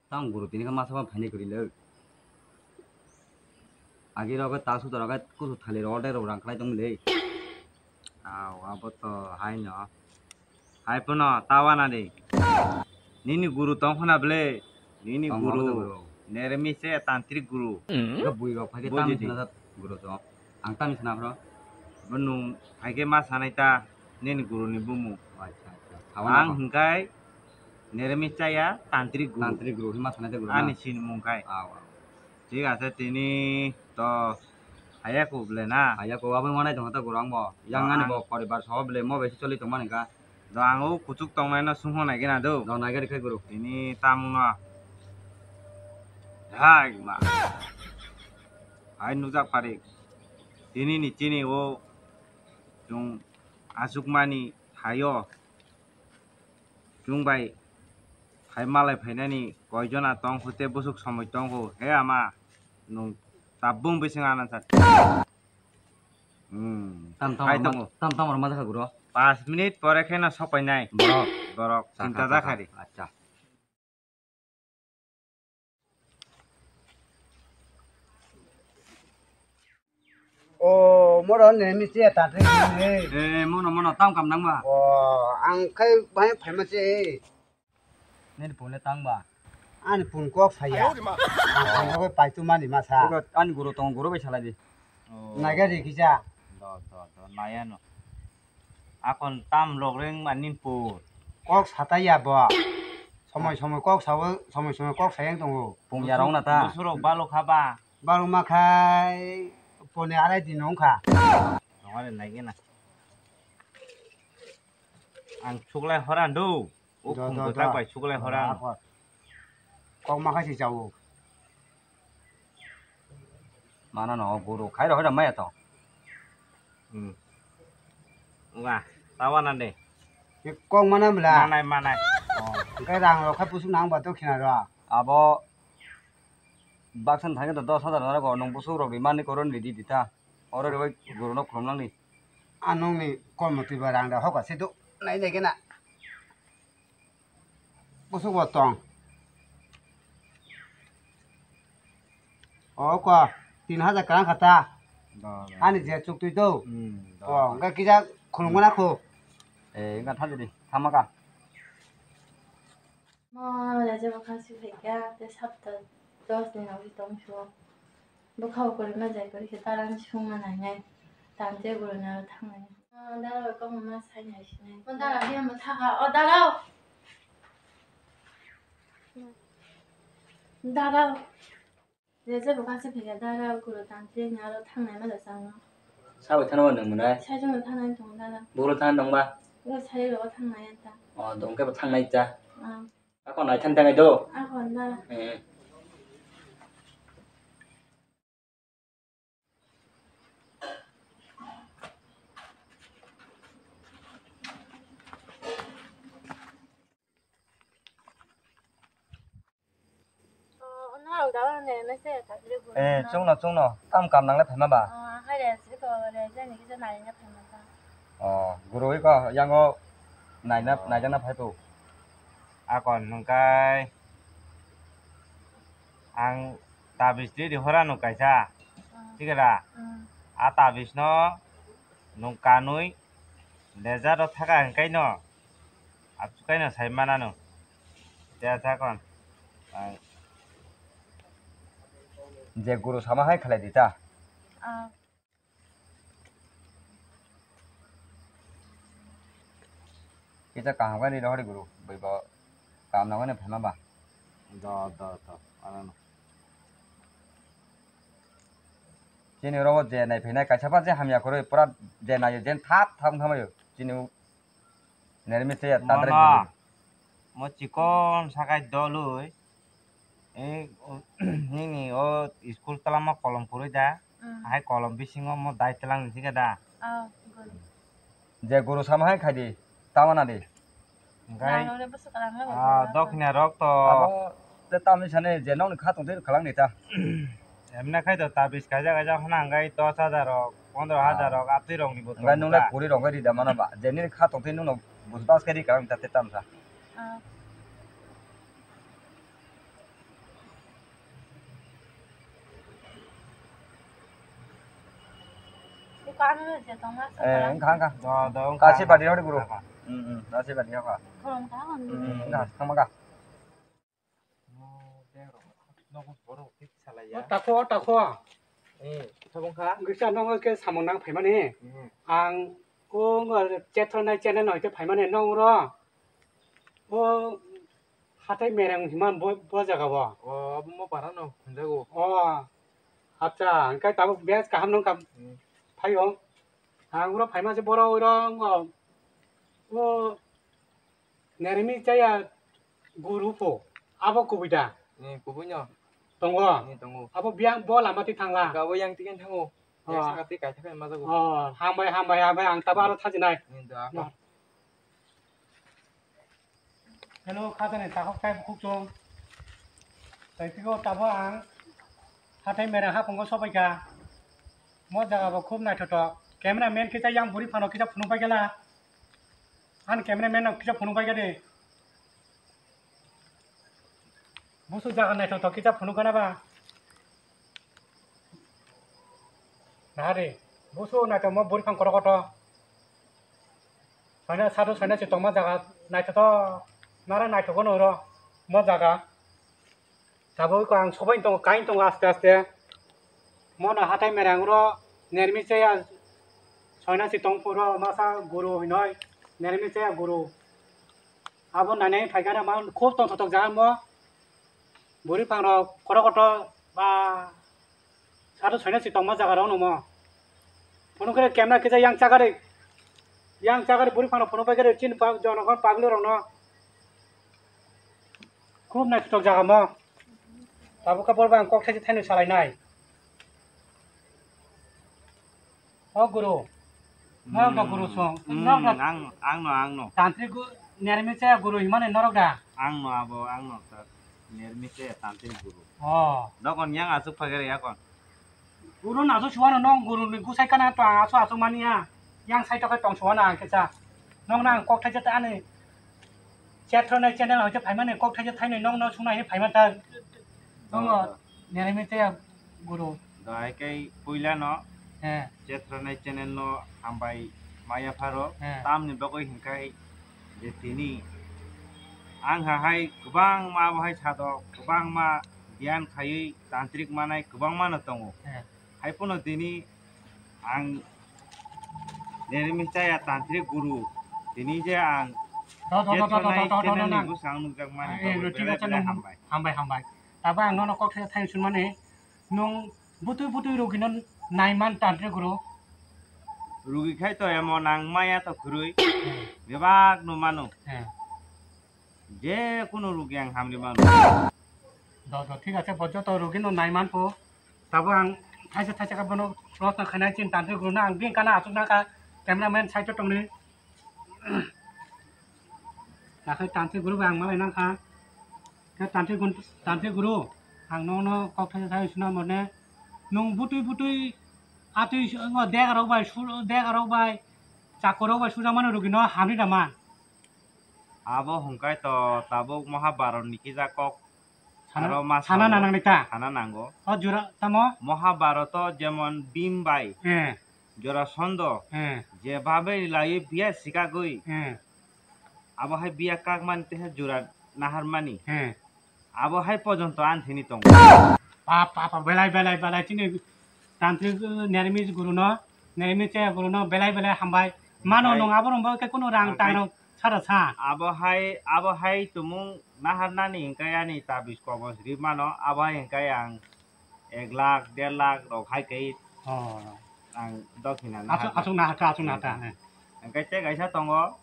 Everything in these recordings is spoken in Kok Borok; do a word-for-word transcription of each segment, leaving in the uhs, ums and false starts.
Tang guru tini khe masa ma phaini kwrwi le. Agi rogo ta su rogo kusu thali rogo dai rok rang khlai tong le. Aw, abo to hai no. Hai pono tawa na de. Nini guru tong khna ble. Nini Tong guru. Abo to guru. Nere mi se tantrik guru. Ga bui rok phai Buji tang di. Khna guru to. Ang tang khna phro. Bo nung hai khe ma sanai ta nini guru ni bumu. Acha, acha. Ang hingkai nere mi chaya tantrik guru. Tantrik guru, hima sanai ta guru na. Ani sin mung kai. Aw, aw. Thik ase, tini to haya ko ble na? Haya ko, abo manai tong ta guru ang bo. Yang ani bo poribar so ble mo besi choli tong mani ka. Do ang o kuchuk tong nai no sung ho nai gena do. Do nai gari khai guru. Tini tamung no. Hai ma. Hai nujak pari. Tini ni chini o chung asuk mani hayo. Chwng bai hai malai phainani koijona tong kho tei bwswk somoi tong kho, he ama nwng tabung bising anansa. Hmm. Tam tam hai rwma-, tongo. Tam tam rwma jakha guro. Panch minute pore khe no sok painai. Borok. Borok. Chakha, chinta chakha. Jakha ri. Acha. O, moro ne mi che ta te ne. Eh, mono, mono, tam kam nang ba? O, ang khai bai phai ma che. Nini phone tang ba? Ani phone kok saya. Ang phone kok pai tu mani ma sa. Ani guru tong guru bai salai di. Nai ga ri kisa. Do, do, do, nai ano. Akon tam logreng manin pur. Kok sata ya bo. Somoi somoi kok sao, somoi somoi kok sayang tongo. Pung ya rong na ta. Busurok balo khaba. Balo ma khai pone arai din ongkha. Nongare nai gena. Ang chuklai horan do. O do, khum do, kwtak do. Bai chuklai horan. Kok ma khai si chao. Mana no guru khai rok hoida maya to. Hmm. Wah, tawa nande. Kok mana bla? Manai, manai. Oh, kai rang rok khai pusuk nang ba to khina ro. Abo baksan thangke to dos hajar narago nung busuk rok rimani koron ridi dita. Oro ribai guru no khulum nang ni. Anong ni kolmoti ba rang da hoka se do nai nai gena. Bwswk bo tong. O ko, tin hajar kwrang kha ta. Do, do. Ani je chuk twi do. Hmm, do. O, hwnkhe kisa khulumgana kho. Eh, wngkha thang di, thangma kha. Mo, rajabo kha si phaikha, tei sapta dos ni nokni tong suo. Bwkha bo kwrwima jai kwrwi khe darani sungma nainai. Tante guruni aro thangnai. O dara bai kokma ma sai nai sinai. O dara biyamo thaka. O dara o. Dara o. Rejebo kase phega dara guru tante ni aro thangnai ma da chang no. Sabai thana ba nung munai. Sai jong thana tong dara. Boro thana tong ba. O sai ro thangnai ta. O dong ke ba thangnai ta. Ah. Ako nai than tangai do. Ako na. Eh. Eh, chwngno, chwngno. Tam kam nangle phaima ba? Oh, gurui ko yango naina, naijakna phai phou. Akon hwnkhe ang tabis di rihora no kaisa. Thik da? A tabis no nwng kanwi lejaro thaka hwnkhe no. Achukaino sai manano. Te acha kon. Ang je guru sama hai khalai di ta. Ah. Kita kaham kan di rohori guru. Bai ba kam na kan phaima ba. Do, do, do. Ano. Chini rogo je nai phainai kaisa pa je hamya kwrwi pura je naio jen thap thap wng thangmaio. Chini Nermi se ya tadre Mono, guru. Mo chikon sakai doloi. E, nini o school talama kolom purui da. Mm. Hai kolom bisingo mo dai telang ni siga da. Oh, good. Je guru sama hai khai di, tawana di. Ngai. Nang nang le bwswk kalang le Ah, bwswk dokhina rok to. Abo te tamni sane je nokni kha tongtwi kalang ni ta. Emne khai to tabis kaisa kaisa hwnna hwnkhe dos hajar rok, pondro hajar rok, atwi rok ni bo tongo. Hwnkhe nung le kuri rok rida mano ba. Je nini kha tongtwi nung no bus bas khe rika wng ta te tamsa. Ah. Pano je tongma Eh, sakala. Wngkha, wngkha. Do, do, wngkha. Kasi badi hori guru. Wngkha. Hmm, hmm, kasi badi hori. Khorang ta hwn. Hmm, wngkha, thangma kha. Nogo borok tei salai ya. O takho, o takho. Eh, tabo wngkha. Gisa nogo ke samung nang phaimani. Hmm. Ang o, o, Chetronai channel no hwnkhe phaimani nong ro. O, Hathai Mereng hima bo, bo jaga bo. O, abo mo para no hwnjago. O, acha, hwnkhe tabuk bes kaham nung kam Hmm. phaio. Ang oro phaima se borok oro, o, o, Neremi chaya guru pho. Abo kubui da? Ni kubui no. Tongo? Ni tongo. Abo biyang bo lama ti thangla? Abo yang tiken thango. O. Yang saka ti kaitha kai majago. O, hambai, hambai, hambai, ang tabo aro thajinai. Ni da. No. Hello, khajani takhuk tai bukhuk chwng. Tai twigo tabo ang Hathai Mereng haphungo sobaikha. Mo jaga bo khub naithotok. Camera man kisa yang buri phano kisa phunuk bai gela. Ani camera man no kisa phunuk bai gede. Busu jaga naithotok kisa phunuk gana ba. Nahari, busu naitokma buri phang kotor kotor. Soina sado soina si tongma jaga naithotok nara naithogo no oro mo jaga. Tabuk ko ang sobai tongo, kain tongo aste aste. Mo no Hathai Mereng ro Nermi chaya soina si tong phuro masa guru hinoi Nermi chaya guru. Abo nainai phaikha na man khub tongthotok jaga mo. Buri phang rok kotor kotor ba sado soina si tongma jaga rok no mo. Phunuk khe camera kisa yang chakari. Yang chakari buri phang rok phunuk bai khe chini pa-, jonogon paglu rok no. Khub naithotok jaga mo. Tabuk khe borok ang kok thaisa thainwi salai nai. O guru. Norok da guru song. Hmm, Norok da ang, ang no, ang no. Tantrik gu-, Nermi chaya guru himani norok da. Ang no abo, ang no ta-, Nermi chaya tantrik guru. Oh. Dokon yang asuk phagere yakon. Guru na asuk suwano nong guru ni gusai kana to ang asuk asuk mani ya. Yang sai to kai tong suwano ang kisa. Nong na ang kok thaisa ta ani. Chetronai channel hoite phaimani kok thaisa thainwi nong no sungna hi phaima ta. Nong no. Neremi chaya guru. Dai kai puila no. He. Chetronai channel no hambai maya pharo. He. Tamni bagwi hinkai je tini ang ha hai kwbangma abo hai sado kwbangma biyan khaiwi tantrik manai kwbangma no tongo. He. Hai phano tini ang Neremi chaya tantrik guru tini je ang Do, do, do, do, do, Chetronai do, do, do, channel ni nang. Bwskango nukjak mani Ah, eh, bagwi no, tini belai channel belai nang. Hambai. Hambai, hambai. Tabo ang nono kok thaisa thainwi swnmani. Nwng butwi butwi rwgwino naiman tantri guru. Rwgwi khai to emon ang maya to khurui. Bebak no mano. Eh. Je kunu rwgwi ang hamri mano. Do, do, thik ache, bo joto rwgwino naiman po. Tabo ang thaisa thaisa khe bono proshno khainai chin tantri guru no ang bini kana achuk nangkha cameraman side o tongni. Nakhai tantri guru bai ang malai nangkha. Khe tantri gun-, tantri guru, ang nono kok thaisa thaisa swnam mone. Nwng butwi butwi atwi s-, ngo dega rok bai su-, dega rok bai, chakor rok bai sujakmani rwgwino hamri rama. Abo hwnkhai to tabuk Mahabharat ni kisa kok. Sana, aro ma sana sao. Nanang nita. Sana nango. O jura tamo? Mahabharato jemon Bhim bai. Eh. Jorasondho. Eh. Je babe lai biya sikagwi. Eh. Abo hai biya kakmani teha jura naharmani. Eh. Abo hai pojonto anthini tongo. Pa, pa, pa, belai, belai, belai, chini tantrik, eh, Nermis guru no, Nermis chaya guru no, belai, belai hambai. Mano okai. Nwng abo rong bo khe kunu rang okai. Tang rong sara sa. Abo hai, abo hai tumung naharnani hingkai ani tabis kobos ri mano, abo hai hingkai ang ek lakh, der lakh rok hai kai. Oh. Ang dokhina asuk, nahar. Asuk nahar kha, asuk nahar kha, eh. Hingkai tei kaisa tongo,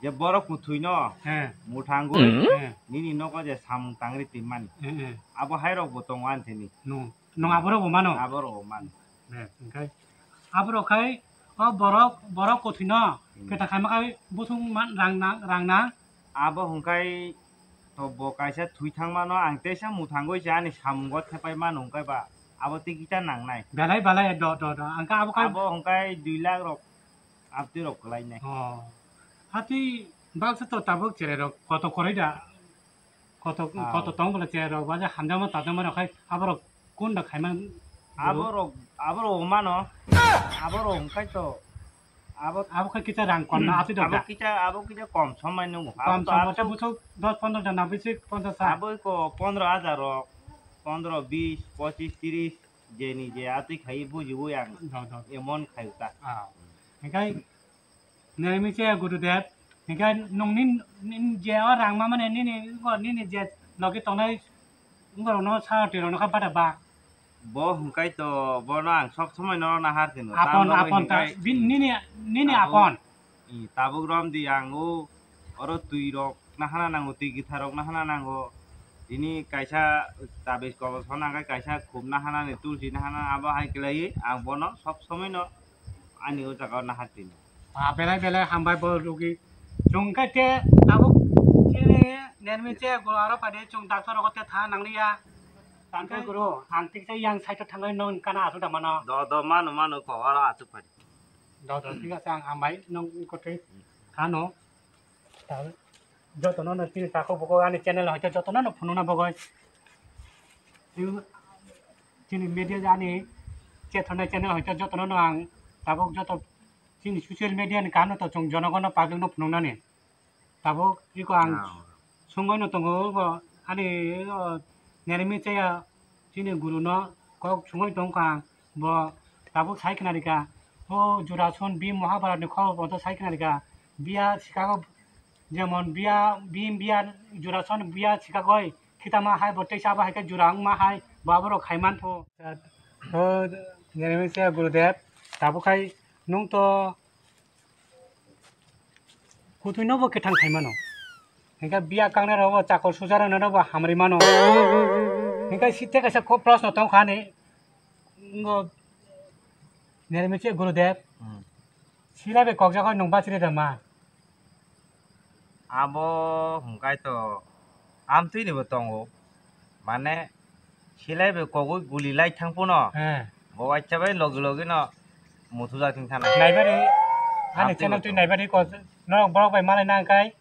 je borok kwthwi no, eh, muthangwi, eh, nini nogo je samung tangri twimani. Eh, eh. Abo hai rok bo tongo anthini. Nwng, nwng abo rok bo mano? Abo rok bo mano. Eh, hingkai abo rok khai, o borok, borok kwthwi no, hmm, kwthang khaima khai busung man, rang na, rang na. Abo hwnkhe to bo kaisa thwi thangmano ang teisa muthangwi se ani samungo thepai mano hwnkhe ba abo tikita nangnai. Belai belai do do do. Ang khe abo khai abo hwnkhe dui lakh rok abtwi rok kwlainai. Oh. Hatwi baksa to tabuk cherai rok koto kwrwi da. Koto, ah, koto tong bwla cherai rok ba hamjakma tajama rok khai aborok kunda khaima Aborok, aborok mano. Aborok hwnkhe to. Abo, abo khe kisa rang kom na, aswk abo kisa, abo kisa kom somai nungo. Kom somai to buso dos pondro jona bisi ponchas sa. Abo ko pondro hajar rok, pondro, bis, pochis, tiris, jeni je atwi khai bujiwi ang. Do, do. Emon khai ta. Ah. Hingkai Nini misi Gurudev, hingke nung nin, nin je o rang ma mane nini, wngkor nini je logi tongnai wngkor no sa twi rok no kha bada ba. Bo hwnkhe to bono ang sob somoi no nahar khe no. Apon, apon ta, nini, nini apon. Tabuk rom di ang o, oro twi rok nahana nango, twi kwthar rok nahana nango. Tini kaisa tabis kobos hona khe kaisa khum nahana ni tulsi nahana abo hai kwlaiwi ang bono sob somoi no ani o jaga o nahar twi no. Ah, belai belai hambai bo rugi. Chwng khe te tabuk chini nermi che go aro pade chwng doctor rogo te tha nangliya. Tangkhe guru, ang tiksa yang side o thangwi nong kana asuk da mano. Do, do, mano, mano, ko aro asuk padi. Do, do, thik ase, ang hambai nong kotwi thano. Jotono no chini takhuk bukhuk ani channel hoite jotono no phunukna bagwi. Chini media ani chethonai channel hoite jotono no ang tabuk joto chini social media ni kaham no to chwng jonogono public no phunuknani. Tabuk iko ang sungwi no tongo, ani nermi chaya chini guru no kok sungwi tongkha ang, bo tabuk sai khna rikha, o Jurason Bhim Mahabharat ni khobor bo sai khna rikha, biya sikha Jemon biya, bini biya jurason biya sikagoi khitama hai bo teisa abo hai khe jura wngma hai bo aborok khai mantho. O Jeremia se Gurudev, tabuk khai nung to kutui no bo kwthang khai mano. Hingkhe biya kangnai rok bo chakol sujar rok no bo hamri mano. Hingkhe site kaisa kok proshno tong kha ni, ngo Jeremia se Gurudev. Hmm. Silai bai kokjagoi nung bachiri da ma? Abo hwnkhe to amtwini bo tongo. Mane silai bai kogwi guli lai thang phano. He. Bo waisa bai logi logi no muthujak thang thana. Naibari, ani channel twi naibari ko, norok borok bai malai nang kai.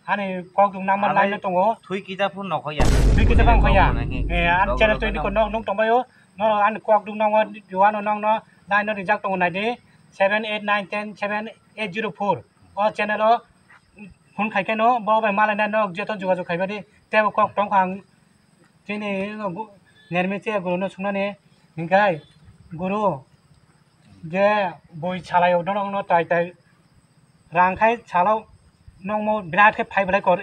Ani kok dung nangma line no tongo. Thui kisa phun nokho ya. Thui kisa phun khoya. Eh, ani channel twi ko nok nung tongbaio. Norok ani kok dung nangma, juano nongno line no rijak tongo naidi. Seven eight nine ten seven eight zero four. O channel o phone khai khe no bo bai malai nai no joto jogajog khai badi tei bo kok tong kha ang chini nermi che guru no sung nani hingkhai guru je bui salai o norok no tai tai rang khai salo nongmo birat khe phai belai kor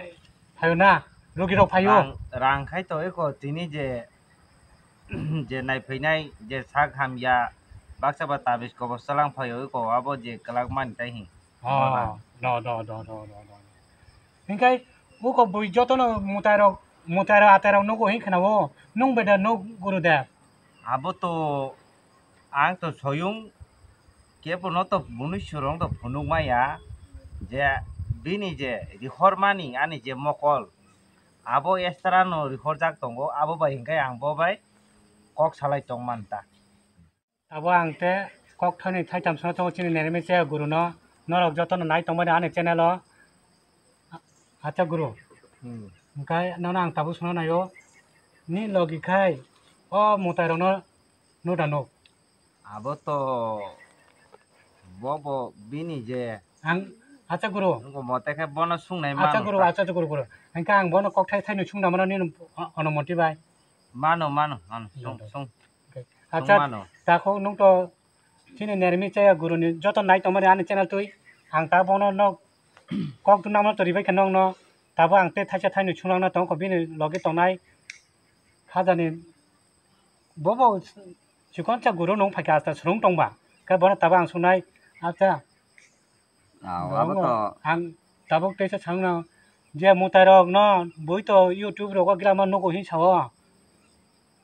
phaio na rogi rok phaio. Rang khai to eko tini je je nai phainai je sak hamya baksa ba tabis kobos salang phaio eko abo je kwlak mani tai hin. Oh, do, do, do. Hingkai uko bui jotono mutai rok, mutai rok atai rok nugo hin khna o, nung bai da nuk guru de. Abo to ang to soyung kebo no to bunui surong to phunuk maya je bini je rihor mani ani je mokol abo extra no rihor jak tongo abo bai hingkai ang bo bai kok salai tong man ta. Abo ang te kok thani thaitham sano tongo chini neremi che guru no, norok jotono nai tongmani ani channel o. Acha guru. Hmm. Hingkhe nono ang tabuk sano naio. Ni logi khai o mutai rokno nuda nuk. Abo to bo bo bini je. Ang acha guru. Nungko mote khe bono sungnai mano. Acha guru, acha guru guru. Hingkhe ang bono kok thai thai no sungna mano nini onomoti bai. Mano mano mano sung sung. Acha, takhuk nung to chini nermi chaya guruni joto nai tongmani ani channel twi. Ang ta bono nok kok duna mano to ribai khe nokno. Tabo ang tei thaisa thainwi chulangna tongkho bini logi tongnai khajani bobo chikon cha guru nung phaikha asta swrwng tongba. Khe bono tabo ang sungnai, acha. Ah, abo to. Ang tabuk teisa sangno je mutai rok no bui to YouTube rogo grama nugo hin sao.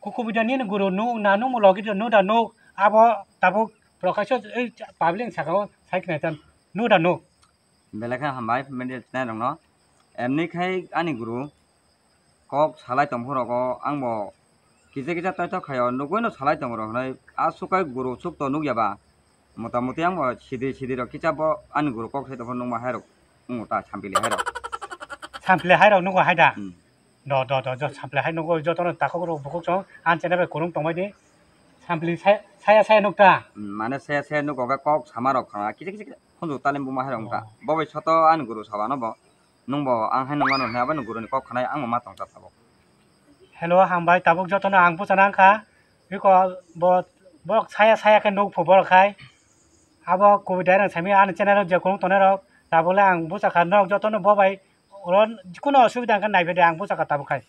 Kuku bida nini guru nu na nu mulo gidi nu da nuk abo tabuk prokaiso ei public saka o sai khna tan nu da nuk. Belai khe hambai media channel rok no. Emni khai ani guru kok salai tong phuru rogo ang bo kisa kisa toitok khaio nugui no salai tongo rok hinui aswk kai guru suk to nukya ba motamoti ang bo sidi sidi rok kisa bo ani guru kok sai tong phuru nukma hai rok wngo ta sampili hai rok. Sampili hai rok nugo hai da. Hmm. Do do do jo sampili hai nugo joto no takhuk rok bukhuk chwng ang chene bai kwrwng tongbai di. Sampli saya saya nuk ta. Hmm, mane saya saya nuk oke kok sama rok khana kisa kisa kisa khunju talim buma hai rok ta. Oh. Bo bai soto ani guru sabano bo. Nung bo ang hai nung mano hwnwi aboni guruni kok khanai ang bo ma tong ta tabuk. Hello, hambai, tabuk jotono ang buchana wngkha. Biko bo borok saya saya khe nuk phu borok hai. Abo kubui direct sami ani channel o je kung tongnai rok tabuk le ang buchakha norok jotono bo bai oro kuno osubida wngkha naibe de ang buchakha tabuk khai.